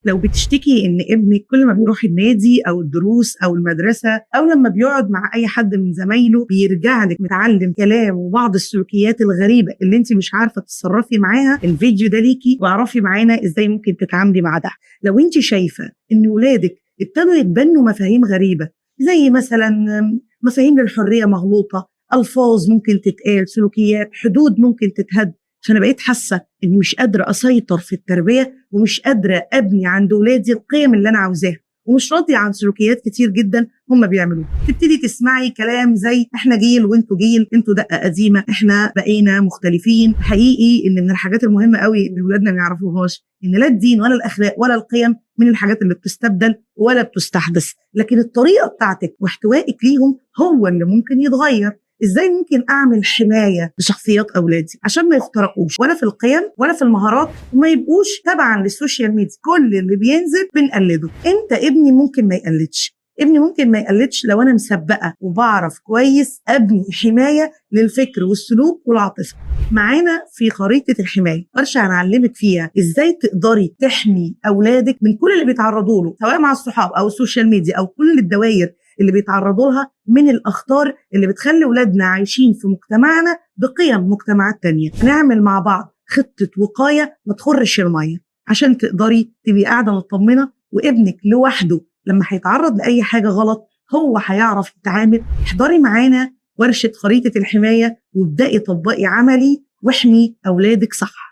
لو بتشتكي إن ابنِك كل ما بيروح النادي أو الدروس أو المدرسة أو لما بيقعد مع أي حد من زمايله بيرجع لِك متعلم كلام وبعض السلوكيات الغريبة اللي أنتِ مش عارفة تتصرفي معاها، الفيديو ده ليكِ واعرفي معانا إزاي ممكن تتعاملي مع ده. لو أنتِ شايفة إن ولادِك ابتدوا يتبنوا مفاهيم غريبة زي مثلًا مفاهيم للحرية مغلوطة، ألفاظ ممكن تتقال، سلوكيات، حدود ممكن تتهد، فأنا بقيت حاسة إني مش قادرة أسيطر في التربية ومش قادرة أبني عند ولادي القيم اللي أنا عاوزاها، ومش راضية عن سلوكيات كتير جدا هم بيعملوها. تبتدي تسمعي كلام زي احنا جيل وانتوا جيل، انتوا دقة قديمة، احنا بقينا مختلفين. حقيقي ان من الحاجات المهمة قوي اللي ولادنا ما يعرفوهاش ان لا الدين ولا الأخلاق ولا القيم من الحاجات اللي بتستبدل ولا بتستحدث، لكن الطريقة بتاعتك واحتوائك ليهم هو اللي ممكن يتغير. ازاي ممكن اعمل حماية لشخصيات اولادي عشان ما يخترقوش ولا في القيم ولا في المهارات وما يبقوش تبعا لل social media، كل اللي بينزل بنقلده. امتى ابني ممكن ما يقلدش؟ ابني ممكن ما يقلدش لو انا مسبقة وبعرف كويس ابني حماية للفكر والسلوك والعاطفة. معانا في خريطة الحماية ورشه هنعلمك فيها ازاي تقدري تحمي اولادك من كل اللي بيتعرضوا له، سواء مع الصحاب او ال social media او كل الدوائر اللي بيتعرضوا لها من الاخطار اللي بتخلي ولادنا عايشين في مجتمعنا بقيم مجتمعات تانية. نعمل مع بعض خطة وقاية ما تخرش المية عشان تقدري تبقي قاعدة مطمنة، وابنك لوحده لما هيتعرض لأي حاجة غلط هو هيعرف يتعامل. احضري معانا ورشة خريطة الحماية وابدأي طبقي عملي واحمي أولادك صح.